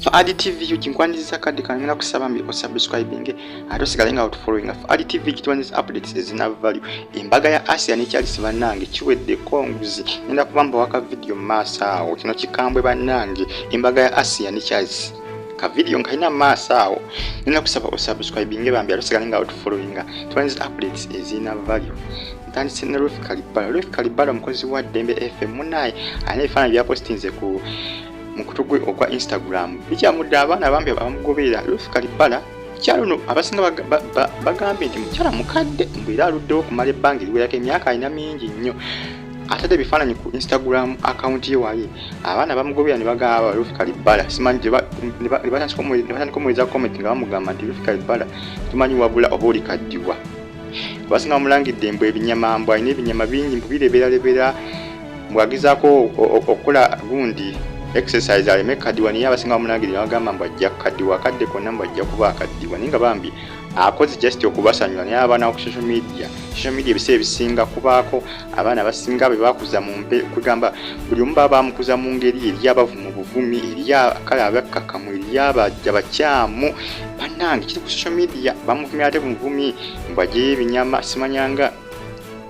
Fuad TV UG, nkwaniriza kadde kano. Ngenda kusaba mbi osubscribing ate osigale nga otufollowinga. Fuad TV gituwaniriza updates ezina value. Embaga ya Asia ne Charles, bannange, kiwedde konguzi. Ngenda kuba mbawaka video mu maaso awo. Kino kikambwe, bannange, embaga ya Asia ne Charles, ka video nkalina mu maaso awo. Ngenda kusaba osubscribing bambi ate osigale nga otufollowinga, tuwaniriza updates ezina value. Ntandise ne Ruth Kalibala. Ruth Kalibala omukozi wa Ddembe FM, munaye alina ebifaananyi byapostinze ku mukutu gwe ogwa Instagram, bikyamudde abaana bambi abamugoberera. Ruth Kalibala mukyalo ono abasinga bagambye nti mukyala mukadde, mbu era aluddewo okumala ebbanga eriwerako, emyaka alina mingi nnyo. Atadde ebifaananyi ku Instagram account ye, wali abaana bamugoberera ne bagamba, "Ruth Kalibala simanyi," ne batandika omuweereza comment nga bamugamba nti, "Ruth Kalibala, tumanyi wabula oba oli kaddiwa." Abasinga bamulangidde mbu ebinyama, mbu alina ebinyama bingi, mbu bireberalebera, mbwagezaako okukola gundi exercise aleme kaddiwa. Naye abasinga bamulangirira bagamba mbu ajja kukaddiwa akadde konna, mbu ajja kuba akaddiwa, naye nga bambi akoze just okubasanyula. Naye abaana ku social media, social media ebiseera ebisinga kubaako abaana abasinga be bakuza mu mpe kugamba buli omu baba bamukuza mu ngeri eri abavu mu buvumi, eri kale abakkakkamu, eri abajja bakyamu. Bannange, kiri ku social media, bamuvumya ate bumuvumi mbu aggyeyo ebinyama, simanyanga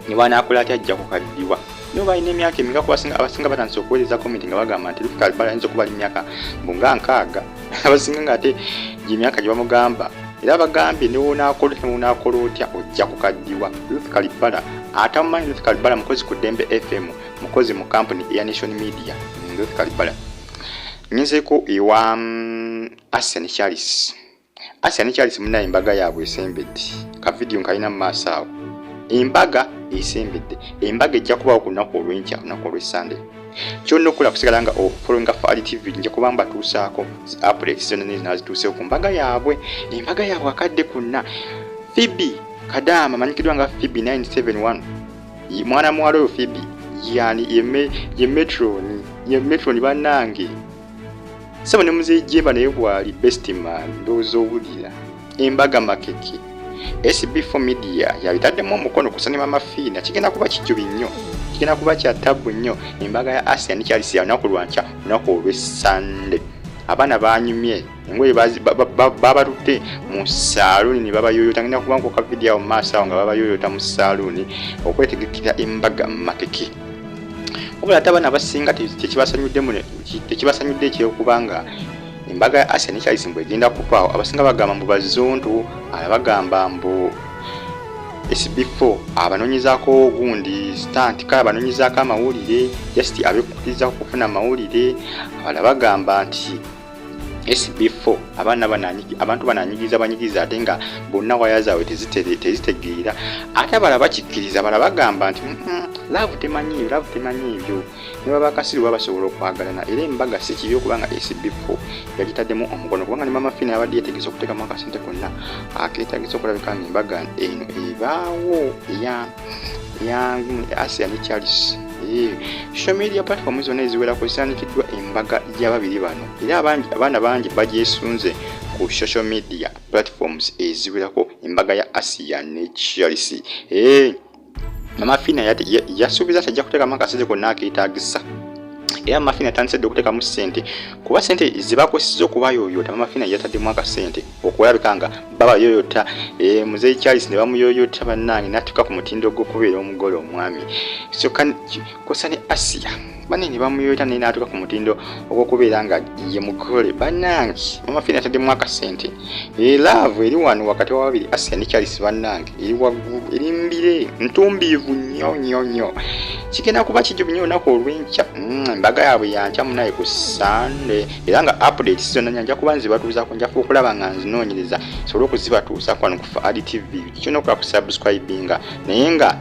ne bwanaakola atya, ajja kukaddiwa. Nibo balina emyaka emika? Kubasinga abasinga batandise okuweereza comment nga bagamba nti Ruth Kalibala ayinza okuba ali myaka mbu nga 60, abasinga nga ate gyemyaka gye bamugamba. Era bagambye newonaakola newonaakola otya, ojja kukaddiwa. Ruth Kalibala, atamumanyi, Ruth Kalibala mukozi ku Ddembe FM, mukozi mu kampuni eya Nation Media. Ruth Kalibala. Ngenzeeko ewa Asia ne Charles. Asia ne Charles munaye, embaga yaabwe esembedde. Ka video nkalina mu maaso awo. Embaga esembedde, embaga ejja kubaawo ku lunaku olw'enkya, olunaku olw'essande. Kyonna okukola kusigala nga ofollowinga Fuad TV. Nja kuba mbatuusaako updates zonna nezinaazituuseeko ku mbaga yaabwe, embaga yaabwe akadde konna. Phoebe Kadaama amanyikiddwa nga Phoebe 971, mwana muwala oyo Phoebe yani ye matron, ye matron, bannange. Sebo ne muzeeyi Jemba naye bwali best man. Ndowooza owulira embaga makeke. SB4 Media yabitaddemu omukono kusa ne Mama Fiina. Kigenda kuba kijubi nnyo, kigenda kuba kya tabu nnyo. Embaga ya Asia ne Charles ya lunaku lwankya, lunaku olw'Essande. Abaana banyumye engoye, babatutte mu saaluuni ne babayoyota. Ngenda kuba nkoka video awo mu maaso awo nga babayoyota mu saaluuni okwetegekera embaga makeke. Wabula ate abaana abasinga tekibasanyudde ekyokubanga embaga ya Asia ne Charles mbu egenda kubaawo. Abasinga bagamba mbu bazonto, bagamba mbu SB4 abanonyezaako gundi stunt, kale abanonyezaako amawulire, just abekukiriza kufuna amawulire. Abalala bagamba nti SB4 abaana abantu bananyigiriza banyigiriza, ate nga bonna waya zaabwe tezitegeera. Ate abalala bakikkiriza, abalala bagamba nti, "Love temanyi, love temanyi ebyo, ne baba bakasiru baba basobola okwagalana." Era embaga si kibi okubanga SB4 yagitaddemu omukono, kubanga ne Mama Fina yabadde yetegese okuteekamu akasente konna akeetagisa okulabika nga embaga eno ebaawo eya Asia ne Charles. Social media platform zonna eziwerako zisaanikiddwa embaga y'ababiri bano, era abaana bangi bagyesunze ku social media platforms eziwerako, embaga ya Asia ne Charles. Mama Fina yasuubiza tajja kuteekamu akasente konna akeetaagisa, era Mama Fina yatandise dde okuteekamu ssente, kuba ssente zebakozeseza okubayoyota, Mama Fina yataddemu akasente okulabika nga babayoyota. Muzeeyi Charles ne bamuyoyota, bannange, n'atuuka ku mutindo gw'okubeera omugole omwami. Kosa ne Asia banne ne bamuyoyota, naye n'atuuka ku mutindo ogw'okubeera nga ye mugole. Bannange, Mama Fina yataddemu akasente. Love eri wano wakati wa babiri, Asia ne Charles, bannange, eri waggulu, eri mbire ntumbiivu nnyo nnyo nnyo. Kigenda kuba kijubi nnyo olunaku olw'enkya. Embaga yaabwe yankya munaye ku Sande, era nga updates zonna nja kuba nzibatuusaako. Nja okulaba nga nzinoonyereza sobole okuzibatuusaako wano ku Fuad TV. Kyonna okukola ku subscribinga. Naye nga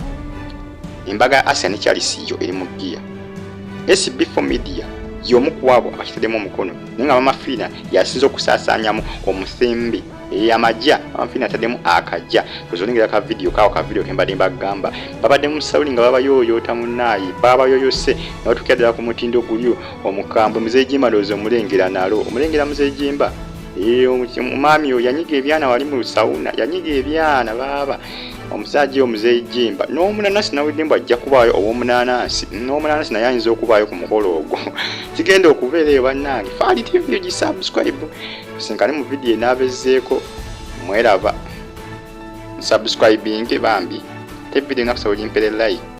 embaga ya Asia ne Charles yo eri mu giya. SB4 Media y'omu ku abo abakitaddemu omukono, naye nga Mama Fiina yasinze okusaasaanyamu omusembe amajja. Mama Fiina ataddemu akajja ozolengera ka video kaawo, ka video kembadde mbagamba. Babadde mu sawuli nga babayooyoota, munnaayi, babayoyose nga batuukira ddala ku mutindo guli omukambwe. Muzeeyi Jimba ndowooza omulengera, nalo omulengera Muzeeyi Jimba. Omwami oyo yanyiga ebyana wali mu sawuna, yanyiga ebyana baaba. Omusajja omuzeeyi Jimba n'omunanasi nawulidde mbu ajja kubaayo, ow'omunanansi n'omunanasi naye ayinza okubaayo ku mukolo ogwo. Kigenda okubeera eyo bannange. Faali TV gisubscribe, tusinkane mu vidiyo enaabezzeeko. Mweraba, nsubscribinge bambi, te vidiyo nakusaba ogimpere like.